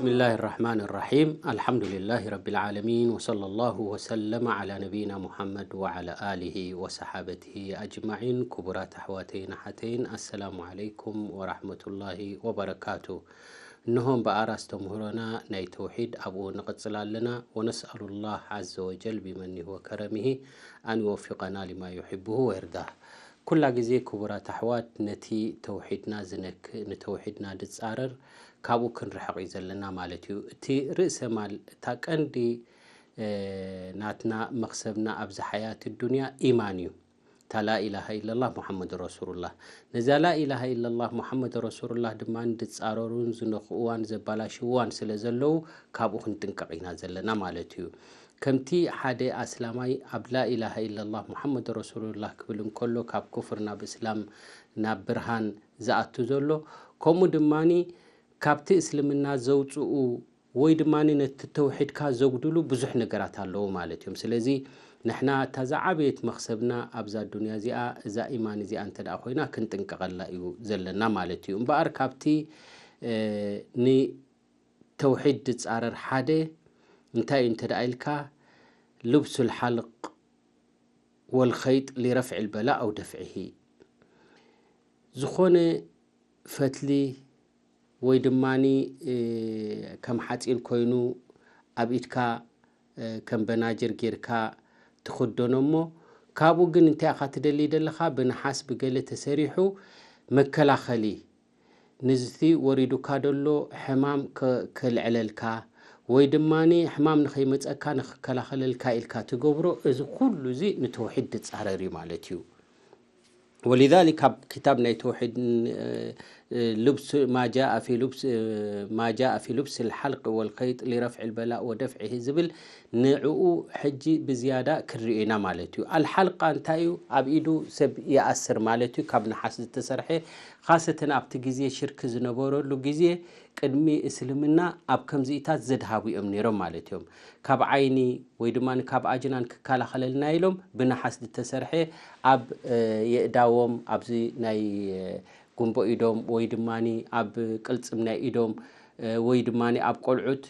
بسم الله الرحمن الرحيم. الحمد لله رب العالمين، وصلى الله وسلم على نبينا محمد وعلى آله وصحابته أجمعين. ክቡራት ኣሕዋተይን ኣሓተይን፣ ኣሰላሙ ዓለይኩም ወራሕመቱላሂ ወበረካቱ። እንሆ እምበኣር ኣስተምህሮና ናይ ተውሒድ ኣብኡ ንቕጽል ኣለና። ونسأل الله عز وجل بمنه وكرمه أن يوفقنا لما يحبه ويرضاه. ኩላ ግዜ ክቡራት ኣሕዋት፣ ነቲ ተውሒድና ዝነክ-፣ ንተውሒድና ዝጻረር ካብኡ ክንርሕቕ እዩ ዘለና ማለት እዩ። እቲ ርእሰ ማል፣ እታ ቀንዲ፣ እ፣ ናትና መኽሰብና ኣብዚ ሓያት ዱንያ ኢማን እዩ። እታ ላኢላሃ ኢለላህ ሙሓመድ ረሱሉላህ። ነዛ ላኢላሃ ኢለላህ ሙሓመድ ረሱሉላህ ድማ ዝጻረሩን ዝነኽእዋን ዘባላሽዋን ስለ ዘለዉ፣ ካብኡ ክንጥንቀቕ ኢና ዘለና ማለት እዩ። ከምቲ ሓደ ኣስላማይ ኣብ ላኢላሃ ኢለላህ ሙሓመድ ረሱሉላህ ክብል እንከሎ፣ ካብ ኩፍር ናብ እስላም፣ ናብ ብርሃን ዝኣቱ ዘሎ፣ ከምኡ ድማኒ ካብቲ እስልምና ዘውጽኡ ወይ ድማ ነቲ ተውሒድካ ዘጉድሉ ብዙሕ ነገራት ኣለዉ ማለት እዮም። ስለዚ ንሕና እታ ዝዓበየት መኽሰብና ኣብዛ ዱንያ እዚኣ፣ እዛ ኢማን እዚኣ እንተ ደኣ ኮይና፣ ክንጥንቀቐላ እዩ ዘለና ማለት እዩ። እምበኣር ካብቲ፣ እ፣ ንተውሒድ ዝጻረር ሓደ እንታይ እዩ እንተ ደኣ ኢልካ፣ ልብሱል ሓልቕ ወልኸይጥ ሊረፍዒል በላእ ኣው ደፍዒሂ። ዝኾነ ፈትሊ ወይ ድማኒ፣ እ፣ ከም ሓጺን ኮይኑ ኣብ ኢድካ፣ እ፣ ከም በናጅር ጌርካ ትኽደኖ እሞ፣ ካብኡ ግን እንታይ ኢኻ ትደሊ ዘለኻ? ብነሓስ ብገለ ተሰሪሑ መከላኸሊ፣ ንዝቲ ወሪዱካ ደሎ ሕማም ከ-፣ ከልዕለልካ ወይ ድማኒ ሕማም ንኸይመጸካ ንኽከላኸለልካ ኢልካ ትገብሮ፣ እዚ ኩሉ እዚ ንተውሒድ ዝጻረር እዩ ማለት እዩ። ወሊዛሊክ ኣብ ክታብ ናይ ተውሒድ፣ እ፣ እ፣ ልብስ ማ ጃአ ፊ ልብስ፣ እ፣ ማ ጃአ ፊ ልብስ ልሓልቅ ወልኸይጥ ሊረፍዒ ልበላእ ወደፍዒሂ ዝብል ንዕኡ ሕጂ ብዝያዳ ክንርእዮ ኢና ማለት እዩ። ኣልሓልቃ እንታይ እዩ? ኣብ ኢዱ ሰብ ይኣስር ማለት እዩ። ካብ ነሓስ ዝተሰርሐ፣ ኻሰተን ኣብቲ ግዜ ሽርክ ዝነበረሉ ግዜ ቅድሚ እስልምና ኣብ ከምዚኢታት ዘድሃቡ እዮም ነይሮም ማለት እዮም። ካብ ዓይኒ ወይ ድማ ካብ ኣጅናን ክከላኸለልና ኢሎም ብነሓስ ዝተሰርሐ ኣብ፣ እ፣ የእዳዎም፣ ኣብዚ ናይ፣ እ፣ ጉንቦ ኢዶም ወይ ድማ ኣብ ቅልጽም ናይ ኢዶም፣ እ፣ ወይ ድማ ኣብ ቆልዑት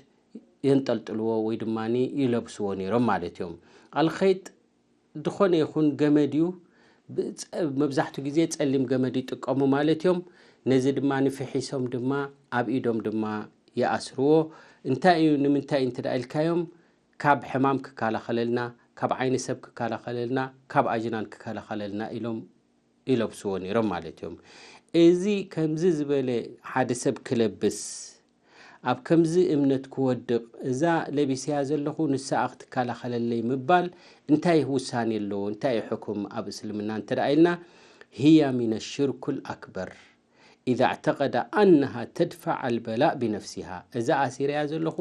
የንጠልጥልዎ ወይ ድማ ይለብስዎ ነይሮም ማለት እዮም። ኣልኸይጥ ዝኾነ ይኹን ገመድ እዩ። ብ-፣ ጸ-፣ መብዛሕትኡ ግዜ ጸሊም ገመድ ይጥቀሙ ማለት እዮም። ነዚ ድማ ንፍሒሶም ድማ ኣብ ኢዶም ድማ ይኣስርዎ። እንታይ እዩ፣ ንምንታይ እንተ ደኣ ኢልካዮም፣ ካብ ሕማም ክከላኸለልና፣ ካብ ዓይኒ ሰብ ክከላኸለልና፣ ካብ ኣጅናን ክከላኸለልና ኢሎም ይለብስዎ ነይሮም ማለት እዮም። እዚ ከምዚ ዝበለ ሓደ ሰብ ክለብስ፣ ኣብ ከምዚ እምነት ክወድቕ፣ እዛ ለቢሰያ ዘለኹ ንሳ ክትከላኸለለይ ምባል እንታይ ውሳኔ ኣለዎ? እንታይ እዩ ሕኩም ኣብ እስልምና እንተ ደኣ ኢልና፣ هي من الشرك الأكبر إذا اعتقد أنها تدفع البلاء بنفسها. እዛ ኣሲረያ ዘለኹ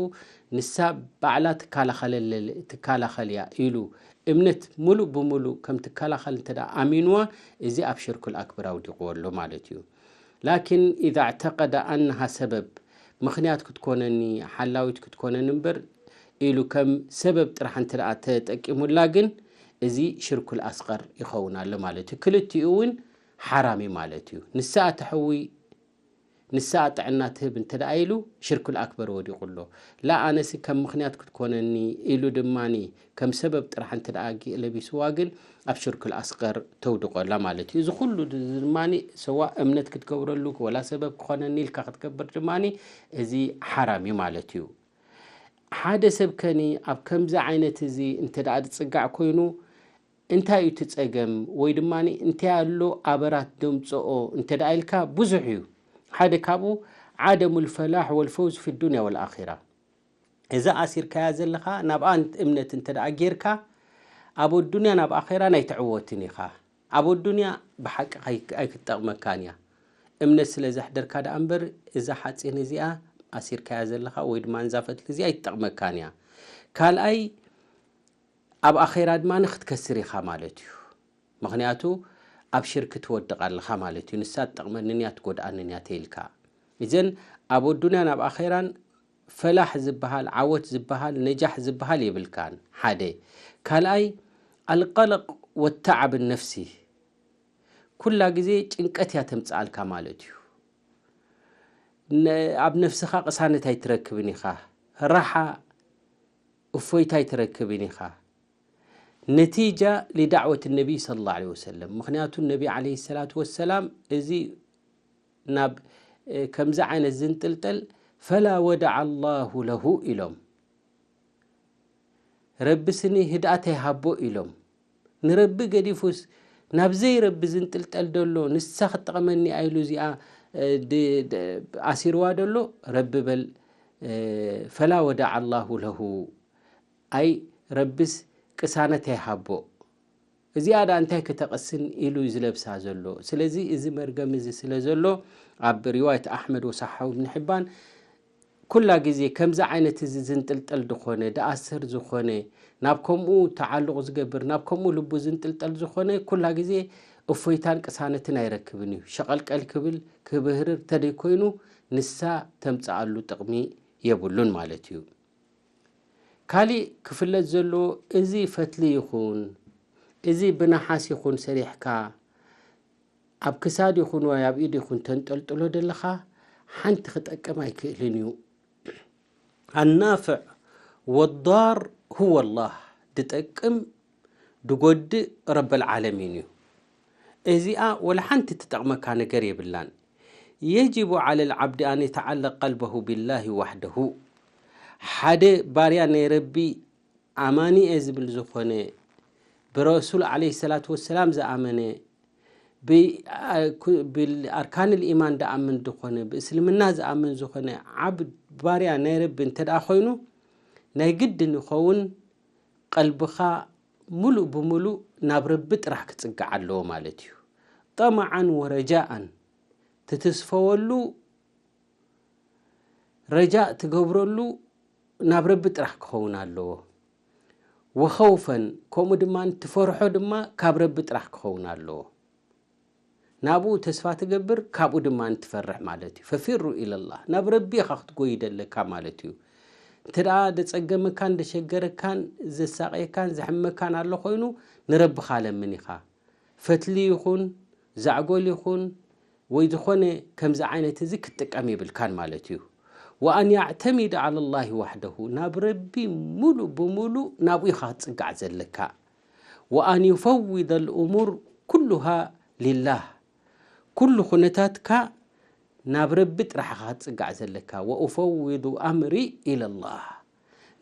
ንሳ ባዕላ ትከላኸለለ-፣ ትከላኸል እያ ኢሉ እምነት ሙሉእ ብሙሉእ ከም ትከላኸል እንተ ደኣ ኣሚንዋ፣ እዚ ኣብ ሽርኩል ኣክበር ኣውዲቕዎ ኣሎ ማለት እዩ። ላኪን ኢዛ እዕተቀደ ኣነሃ ሰበብ፣ ምኽንያት ክትኮነኒ፣ ሓላዊት ክትኮነኒ እምበር ኢሉ ከም ሰበብ ጥራሕ እንተ ደኣ ተጠቂሙላ ግን፣ እዚ ሽርኩል ኣስቐር ይኸውን ኣሎ ማለት እዩ። ክልቲኡ እውን ሓራም እዩ ማለት እዩ። ንሳ ተሕዊ፣ ንሳ ጥዕና ትህብ እንተ ደኣ ኢሉ ሽርኩል ኣክበር ወዲቑ ኣሎ። ላ ኣነሲ ከም ምኽንያት ክትኮነኒ ኢሉ ድማኒ ከም ሰበብ ጥራሕ እንተ ደኣ ጊ-፣ ለቢስዋ ግን ኣብ ሽርኩል ኣስቐር ተውድቖ ኣላ ማለት እዩ። እዚ ኩሉ ድ-፣ ድማኒ ሰዋ እምነት ክትገብረሉ ወላ ሰበብ ክኾነኒ ኢልካ ክትገብር ድማኒ እዚ ሓራም እዩ ማለት እዩ። ሓደ ሰብ ከኒ ኣብ ከምዚ ዓይነት እዚ እንተ ደኣ ዝጽጋዕ ኮይኑ እንታይ እዩ እቲ ጸገም? ወይ ድማኒ እንታይ ኣሎ ኣበራት ደምጽኦ እንተ ደኣ ኢልካ ብዙሕ እዩ። ሓደ ካብኡ ዓደሙል ፈላሕ ወል ፈውዝ ፊ ዱንያ ወል ኣኺራ። እዛ ኣሲርካያ ዘለኻ ናብኣ እምነት እንተ ደኣ ጌርካ ኣብ ኣዱንያን ኣብ ኣኼራን ኣይትዕወትን ኢኻ። ኣብ ኣዱንያ ብሓቂ ኣይ-፣ ኣይክትጠቕመካን እያ። እምነት ስለ ዘሕደርካ ደኣ እምበር እዛ ሓጺን እዚኣ ኣሲርካያ ዘለኻ ወይ ድማ እዛ ፈትሊ እዚኣ ኣይትጠቕመካን እያ። ካልኣይ ኣብ ኣኼራ ድማ ክትከስር ኢኻ ማለት እዩ። ምኽንያቱ ኣብ ሽርክ ትወድቕ ኣለኻ ማለት እዩ። ንሳ ትጠቕመንን እያ ትጎድኣንን እያ ተይልካ። እዘን ኣብ ኣዱንያን ኣብ ኣኼራን ፈላሕ ዝበሃል፣ ዓወት ዝበሃል፣ ነጃሕ ዝበሃል የብልካን። ሓደ። ካልኣይ ኣልቀለቕ ወተዓብ ነፍሲ፣ ኩላ ግዜ ጭንቀት እያ ተምጽኣልካ ማለት እዩ። ኣብ ነፍስኻ ቅሳነት ኣይትረክብን ኢኻ። ራሓ፣ እፎይታ ኣይትረክብን ኢኻ። ነቲጃ ሊዳዕወት ነቢይ ሰለላሁ ዐለይሂ ወሰለም። ምኽንያቱ ነቢ ዐለይሂ ሰላቱ ወሰላም እዚ ናብ ከምዚ ዓይነት ዝንጥልጠል ፈላ ወደዐ ላሁ ለሁ ኢሎም። ረቢ ስኒ ህድኣት ኣይሃቦ ኢሎም። ንረቢ ገዲፉስ ናብ ዘይረቢ ዝንጥልጠል ደሎ፣ ንሳ ክትጠቕመኒ እያ ኢሉ እዚኣ ኣሲርዋ ደሎ። ረቢ በል ፈላ ወደዐ ላሁ ለሁ፣ ኣይ ረቢስ ቅሳነት ኣይሃቦ። እዚኣ ደኣ እንታይ ከተቐስን ኢሉ እዩ ዝለብሳ ዘሎ። ስለዚ እዚ መርገም እዚ ስለ ዘሎ ኣብ ሪዋየት ኣሕመድ ወሰሓው እብን ሕባን ኩላ ግዜ ከምዚ ዓይነት እዚ ዝንጥልጠል ዝኾነ፣ ደኣስር ዝኾነ፣ ናብ ከምኡ ተዓልቕ ዝገብር፣ ናብ ከምኡ ልቡ ዝንጥልጠል ዝኾነ ኩላ ግዜ እፎይታን ቅሳነትን ኣይረክብን እዩ። ሸቐልቀል ክብል ክብህርር ተደይኮይኑ ንሳ ተምጽኣሉ ጥቕሚ የብሉን ማለት እዩ። ካሊእ ክፍለጥ ዘለዎ እዚ ፈትሊ ይኹን እዚ ብነሓስ ይኹን ሰሪሕካ ኣብ ክሳድ ይኹን ወይ ኣብ ኢድ ይኹን ተንጠልጥሎ ደለኻ ሓንቲ ክጠቅም ኣይክእልን እዩ። ኣናፍዕ ወዳር ሁወ ላህ፣ ድጠቅም ድጎድእ ረበል ዓለሚን እዩ። እዚኣ ወላ ሓንቲ ትጠቕመካ ነገር የብላን። የጅቡ ዓለል ዓብዲ ኣን የተዓለቅ ቀልበሁ ቢላሂ ዋሕደሁ። ሓደ ባርያ ናይ ረቢ ኣማኒ እየ ዝብል ዝኾነ፣ ብረሱል ዓለይሂ ሰላቱ ወሰላም ዝኣመነ፣ ብኣርካን ልኢማን ዝኣምን ዝኾነ፣ ብእስልምና ዝኣምን ዝኾነ ዓብድ ባርያ ናይ ረቢ እንተ ደኣ ኮይኑ፣ ናይ ግድን ይኸውን ቀልብኻ ሙሉእ ብሙሉእ ናብ ረቢ ጥራሕ ክጽጋዕ ኣለዎ ማለት እዩ። ጠመዓን ወረጃኣን ትትስፈወሉ፣ ረጃእ ትገብረሉ ናብ ረቢ ጥራሕ ክኸውን ኣለዎ። ወኸውፈን፣ ከምኡ ድማ ትፈርሖ ድማ ካብ ረቢ ጥራሕ ክኸውን ኣለዎ። ናብኡ ተስፋ ትገብር፣ ካብኡ ድማ ትፈርሕ ማለት እዩ። ፈፊሩ ኢለላህ፣ ናብ ረቢ ኢኻ ክትጎይ ደለካ ማለት እዩ። እንተ ደኣ ደጸገመካን ደሸገረካን ዘሳቐየካን ዘሕመካን ኣሎ ኮይኑ፣ ንረብኻ ለምን ኢኻ። ፈትሊ ይኹን ዛዕጎል ይኹን ወይ ዝኾነ ከምዚ ዓይነት እዚ ክትጥቀም የብልካን ማለት እዩ። ወኣን ያዕተሚድ ዓላ ላሂ ዋሕደሁ፣ ናብ ረቢ ሙሉእ ብሙሉእ ናብኡ ኢኻ ክትጽጋዕ ዘለካ። ወኣን ዩፈውድ ልእሙር ኩሉሃ ሊላህ፣ ኩሉ ኩነታትካ ናብ ረቢ ጥራሕ ኢኻ ክትጽጋዕ ዘለካ። ወኡፈውዱ ኣምሪ ኢለላህ፣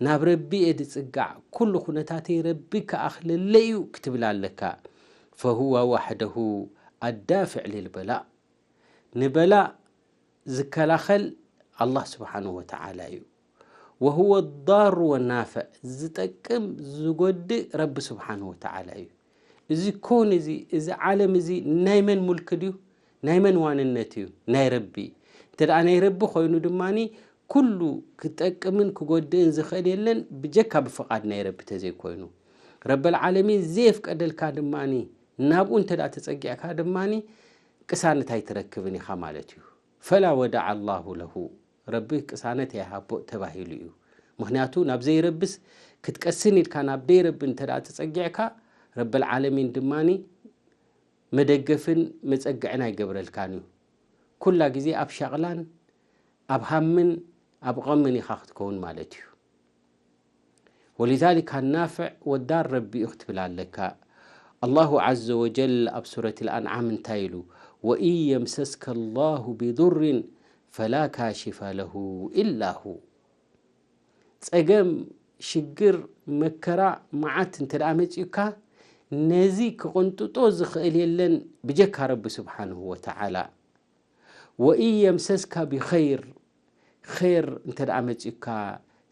ናብ ረቢ እየ ዝጽጋዕ፣ ኩሉ ኩነታተይ ረቢ ክኣኽለለይ እዩ ክትብል ኣለካ። ፈሁወ ዋሕደሁ ኣዳፍዕ ልልበላእ፣ ንበላእ ዝከላኸል ኣላህ ስብሓንሁ ወተዓላ እዩ። ወሁወ ዳር ወናፍዕ፣ ዝጠቅም ዝጎድእ ረቢ ስብሓንሁ ወተዓላ እዩ። እዚ ኮን እዚ፣ እዚ ዓለም እዚ ናይ መን ሙልክ ድዩ? ናይ መን ዋንነት እዩ? ናይ ረቢ። እንተ ደኣ ናይ ረቢ ኮይኑ ድማኒ ኩሉ ክጠቅምን ክጎድእን ዝኽእል የለን ብጀካ ብፍቓድ ናይ ረቢ ተዘይኮይኑ። ረበል ዓለሚን ዘየፍቀደልካ ድማኒ ናብኡ እንተ ደኣ ተጸጊዕካ ድማኒ ቅሳነት ኣይትረክብን ኢኻ ማለት እዩ። ፈላ ወደዐ ላሁ ለሁ፣ ረቢ ቅሳነት ኣይሃቦ ተባሂሉ እዩ። ምኽንያቱ ናብ ዘይረብስ ክትቀስን ኢልካ ናብ ደይረቢ እንተ ደኣ ተጸጊዕካ ረበል ዓለሚን ድማኒ መደገፍን መጸግዕን ኣይገብረልካን እዩ። ኩላ ግዜ ኣብ ሻቕላን ኣብ ሃምን ኣብ ቐምን ኢኻ ክትከውን ማለት እዩ። ወሊዛሊክ ኣናፍዕ ወዳር ረቢ እዩ ክትብል ኣለካ። ኣላሁ ዐዘ ወጀል ኣብ ሱረት ልኣንዓም እንታይ ኢሉ? ወኢን የምሰስከ ላሁ ቢዱርን ፈላ ካሽፈ ለሁ ኢላ ሁ። ጸገም፣ ሽግር፣ መከራ፣ መዓት እንተ ደኣ መጺኡካ ነዚ ክቕንጥጦ ዝኽእል የለን ብጀካ ረቢ ስብሓንሁ ወተዓላ። ወኢን የምሰስካ ብኸይር፣ ኸይር እንተ ደኣ መጺኡካ፣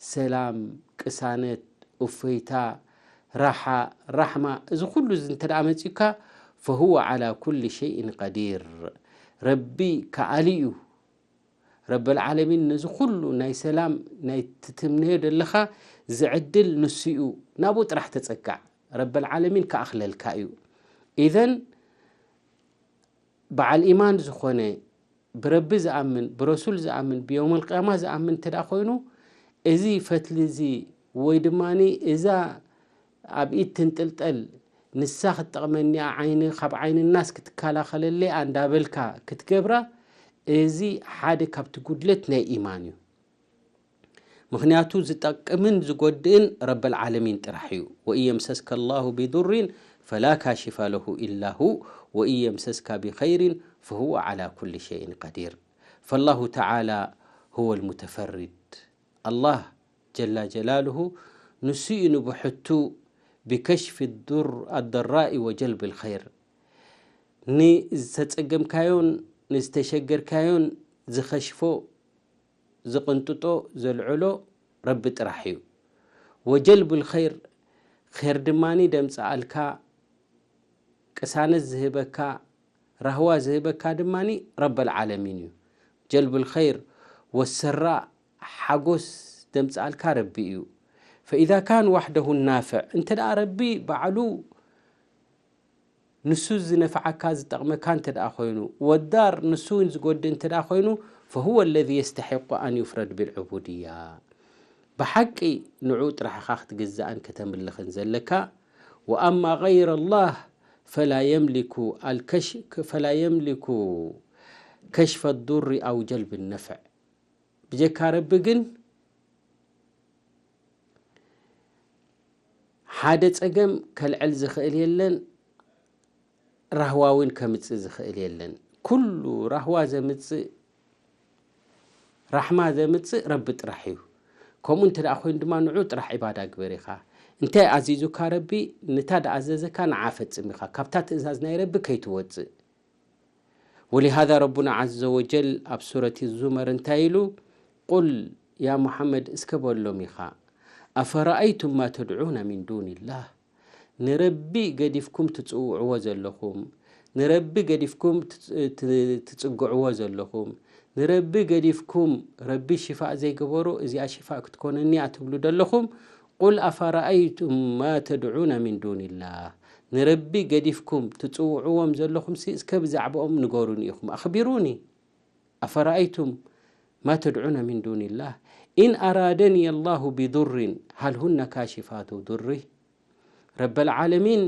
ሰላም፣ ቅሳነት፣ እፎይታ፣ ራሓ፣ ራሕማ፣ እዚ ኩሉ እዚ እንተ ደኣ መጺኡካ፣ ፈሁወ ዓላ ኩሊ ሸይእን ቀዲር፣ ረቢ ከኣሊ እዩ። ረበል ዓለሚን ነዚ ኩሉ ናይ ሰላም ናይ ትትምነዮ ደለኻ ዝዕድል ንሱ እዩ። ናብኡ ጥራሕ ተጸጋዕ፣ ረበል ዓለሚን ከኣኽለልካ እዩ። ኢዘን በዓል ኢማን ዝኾነ፣ ብረቢ ዝኣምን፣ ብረሱል ዝኣምን፣ ብየውመል ቅያማ ዝኣምን እንተ ደኣ ኮይኑ፣ እዚ ፈትሊ እዚ ወይ ድማኒ እዛ ኣብ ኢድ ትንጥልጠል፣ ንሳ ክትጠቕመኒ እያ፣ ዓይኒ ካብ ዓይኒ ናስ ክትከላኸለለይ እያ እንዳበልካ ክትገብራ፣ እዚ ሓደ ካብቲ ጉድለት ናይ ኢማን እዩ። ምኽንያቱ ዝጠቅምን ዝጎድእን ረበል ዓለሚን ጥራሕ እዩ። ወኢን የምሰስከ ላሁ ቢዱሪን ፈላ ካሽፈ ለሁ ኢላ ሁ ወኢን የምሰስካ ቢኸይሪን ፈሁወ ዓላ ኩሊ ሸይን ቀዲር። ፈላሁ ተዓላ ሁወ ልሙተፈሪድ። ኣላህ ጀላ ጀላልሁ ንሱ እዩ ንብሕቱ ብከሽፊ ዱር ኣደራኢ ወጀልብ ልኸይር። ንዝተጸገምካዮን ንዝተሸገርካዮን ዝኸሽፎ ዝቕንጥጦ ዘልዕሎ ረቢ ጥራሕ እዩ። ወጀልብ ልኸይር፣ ኸይር ድማኒ ደምጽኣልካ፣ ቅሳነት ዝህበካ፣ ራህዋ ዝህበካ ድማኒ ረበል ዓለሚን እዩ። ጀልብ ልኸይር ወሰራ ሓጎስ ደምጽኣልካ ረቢ እዩ። ፈኢዛ ካን ዋሕደሁ ናፍዕ፣ እንተ ደኣ ረቢ ባዕሉ ንሱ ዝነፍዓካ ዝጠቕመካ እንተ ደኣ ኮይኑ፣ ወዳር ንሱ እውን ዝጎድእ እንተ ደኣ ኮይኑ፣ ፈሁወ ለዚ የስተሒቁ ኣን ዩፍረድ ብልዕቡድያ። ብሓቂ ንዑ ጥራሕ ኢኻ ክትግዛእን ከተምልኽን ዘለካ። ወኣማ ገይረ ላህ ፈላ የምሊኩ ኣልከሽ-፣ ፈላ የምሊኩ ከሽፈ ዱሪ ኣው ጀልብ ነፍዕ። ብጀካ ረቢ ግን ሓደ ጸገም ከልዕል ዝኽእል የለን፣ ራህዋ እውን ከምጽእ ዝኽእል የለን። ኩሉ ራህዋ ዘምጽእ፣ ራሕማ ዘምጽእ ረቢ ጥራሕ እዩ። ከምኡ እንተ ደኣ ኮይኑ ድማ ንዑ ጥራሕ ዒባዳ ግበር ኢኻ። እንታይ ኣዚዙካ ረቢ፣ ነታ ደኣዘዘካ ንዓ ፈጽም ኢኻ። ካብታ ትእዛዝ ናይ ረቢ ከይትወጽእ። ወሊሃዛ ረቡና ዓዘ ወጀል ኣብ ሱረት ዙመር እንታይ ኢሉ? ቁል ያ ሙሓመድ እስከ በሎም ኢኻ፣ ኣፈረኣይቱም ማ ተድዑነ ሚን ዱንላህ፣ ንረቢ ገዲፍኩም ትጽውዕዎ ዘለኹም፣ ንረቢ ገዲፍኩም ትጽ-፣ ት-፣ ትጽግዕዎ ዘለኹም፣ ንረቢ ገዲፍኩም ረቢ ሽፋእ ዘይገበሮ እዚኣ ሽፋእ ክትኮነኒ እያ ትብሉ ዘለኹም፣ ቁል ኣፈረኣይቱም ማ ተድዑነ ሚን ዱንላህ፣ ንረቢ ገዲፍኩም ትጽውዕዎም ዘለኹምሲ እስከ ብዛዕባኦም ንገሩኒ ኢኹም፣ ኣኽቢሩኒ። ኣፈረኣይቱም ማ ተድዑነ ሚን ዱንላህ ኢን ኣራደኒ ኣላሁ ቢዱሪን ሃል ሁነ ካሽፋቱ ዱሪህ። ረበል ዓለሚን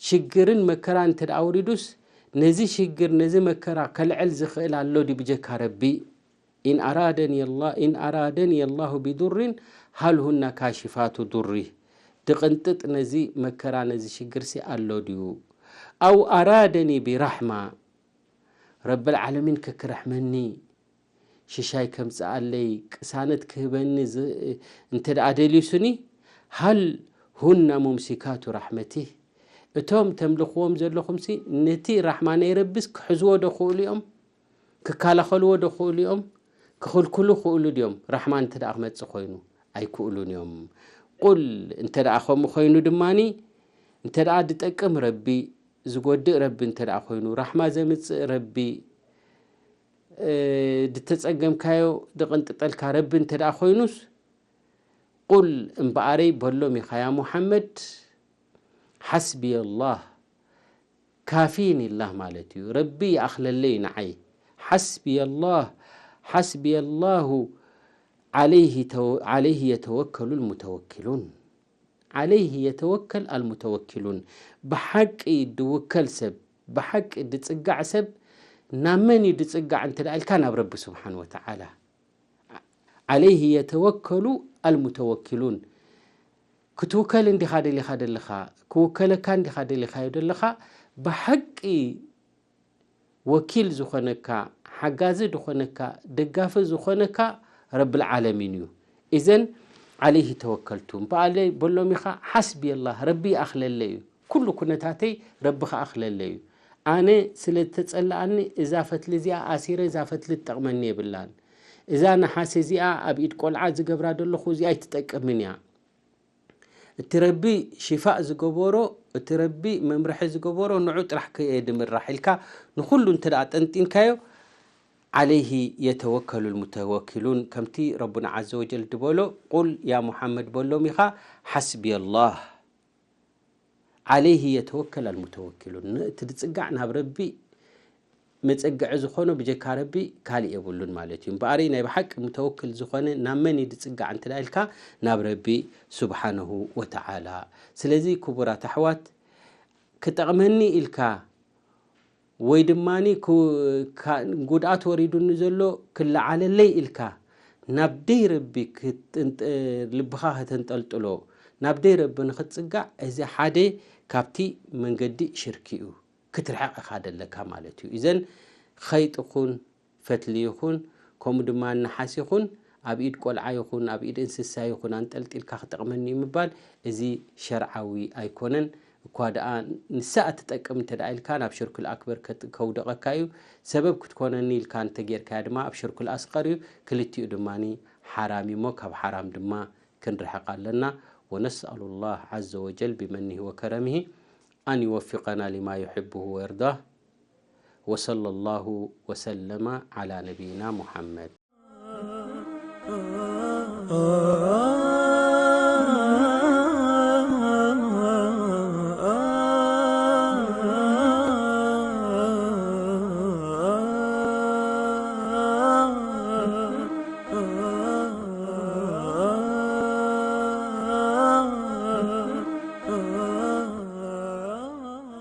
ሽግርን መከራን እንተ ደኣ ኣውሪዱስ፣ ነዚ ሽግር፣ ነዚ መከራ ከልዕል ዝኽእል ኣሎ ድዩ ብጀካ ረቢ? ኢን ኣራደኒ ኣላ-፣ ኢን ኣራደኒ ኣላሁ ቢዱሪን ሃል ሁና ካሽፋቱ ዱሪህ። ድቕንጥጥ ነዚ መከራ፣ ነዚ ሽግርሲ ኣሎ ድዩ? ኣው ኣራደኒ ቢራሕማ፣ ረብል ዓለሚን ከክርሕመኒ፣ ሽሻይ ከምጽኣለይ፣ ቅሳነት ክህበኒ ዝ-፣ እንተ ደኣ ደልዩስኒ፣ ሃል ሁና ሙምሲካቱ ራሕመቲህ፣ እቶም ተምልኽዎም ዘለኹምሲ ነቲ ራሕማ ናይ ረቢስ ክሕዝዎ ዶ ክእሉ እዮም? ክከላኸልዎ ዶ ክእሉ እዮም? ክኽልክሉ ክእሉ ድዮም? ራሕማ እንተ ደኣ ክመጽእ ኮይኑ፣ ኣይክእሉን እዮም። ቁል፣ እንተ ደኣ ከምኡ ኮይኑ ድማኒ፣ እንተ ደኣ ድጠቅም ረቢ፣ ዝጎድእ ረቢ እንተ ደኣ ኮይኑ፣ ራሕማ ዘምጽእ ረቢ፣ እ፣ ድተጸገምካዮ ድቕንጥጠልካ ረቢ እንተ ደኣ ኮይኑስ፣ ቁል፣ እምበኣረይ በሎም ኢኻ፣ ያ ሙሓመድ፣ ሓስቢየ ኣላህ፣ ካፊኒ ኣላህ ማለት እዩ። ረቢ ይኣኽለለይ ንዓይ። ሓስቢየ ኣላህ፣ ሓስቢየ ኣላሁ፣ ዓለይሂ ተወ-፣ ዓለይሂ የተወከሉ ልሙተወኪሉን። ዓለይሂ የተወከል ኣልሙተወኪሉን። ብሓቂ ድውከል ሰብ፣ ብሓቂ ድጽጋዕ ሰብ፣ ናብ መን እዩ ድጽጋዕ እንተ ደኣ ኢልካ፣ ናብ ረቢ ስብሓን ወተዓላ። ዓለይሂ የተወከሉ ኣልሙተወኪሉን። ክትውከል እንዲኻ ደሊኻ ደለኻ፣ ክውከለካ እንዲኻ ደሊኻዮ ደለኻ፣ ብሓቂ ወኪል ዝኾነካ፣ ሓጋዚ ዝኾነካ፣ ደጋፊ ዝኾነካ ረብል ዓለሚን እዩ። ኢዘን ዓለይሂ ተወከልቱ። እምበኣለይ በሎም ኢኻ፣ ሓስቢ ኣላህ፣ ረቢ ይኣኽለለይ እዩ። ኩሉ ኩነታተይ ረቢ ክኣኽለለይ እዩ። ኣነ ስለ ዝተጸልኣኒ እዛ ፈትሊ እዚኣ ኣሲረ እዛ ፈትሊ ትጠቕመኒ የብላን። እዛ ነሓስ እዚኣ ኣብ ኢድ ቆልዓ ዝገብራ ዘለኹ እዚኣ ኣይትጠቅምን እያ። እቲ ረቢ ሽፋእ ዝገበሮ፣ እቲ ረቢ መምርሒ ዝገበሮ ንዑ ጥራሕ ከየ ድምራሕ ኢልካ ንኹሉ እንተ ደኣ ጠንጢንካዮ፣ ዓለይሂ የተወከሉ ልሙተወኪሉን፣ ከምቲ ረቡና ዓዘ ወጀል ድበሎ፣ ቁል ያ ሙሓመድ በሎም ኢኻ፣ ሓስቢ ኣላህ፣ ዓለይሂ የተወከል ኣልሙተወኪሉን። ን-፣ እቲ ድጽጋዕ ናብ ረቢ መጸግዒ ዝኾኖ ብጀካ ረቢ ካልእ የብሉን ማለት እዩ። እምበኣረይ ናይ ብሓቂ ሙተወክል ዝኾነ ናብ መን እዩ ድጽጋዕ እንተ ደኣ ኢልካ፣ ናብ ረቢ ስብሓነሁ ወተዓላ። ስለዚ ክቡራት ኣሕዋት፣ ክጠቕመኒ ኢልካ ወይ ድማ ጉድኣት ወሪዱኒ ዘሎ ክለዓለለይ ኢልካ ናብ ደይ ረቢ ልብኻ ከተንጠልጥሎ፣ ናብ ደይ ረቢ ንክትፅጋዕ፣ እዚ ሓደ ካብቲ መንገዲ ሽርኪ እዩ። ክትርሕቕ ኢኻ ደለካ ማለት እዩ። እዘን ኸይጥ ኹን ፈትሊ ይኹን፣ ከምኡ ድማ ነሓስ ይኹን፣ ኣብ ኢድ ቆልዓ ይኹን ኣብ ኢድ እንስሳ ይኹን ኣንጠልጢልካ ክጠቕመኒ እዩ ምባል፣ እዚ ሸርዓዊ ኣይኮነን። እኳ ደኣ ንሳ እትጠቅም እንተ ደኣ ኢልካ ናብ ሽርኩል ኣክበር ከውደቐካ እዩ። ሰበብ ክትኮነኒ ኢልካ እንተጌርካያ ድማ ኣብ ሽርኩል ኣስቐር እዩ። ክልቲኡ ድማ ሓራም እዩ እሞ ካብ ሓራም ድማ ክንርሕቕ ኣለና። ونسأل الله عز وجل بمنه وكرمه أن يوفقنا لما يحبه ويرضاه. وصلى الله وسلم على نبينا محمد.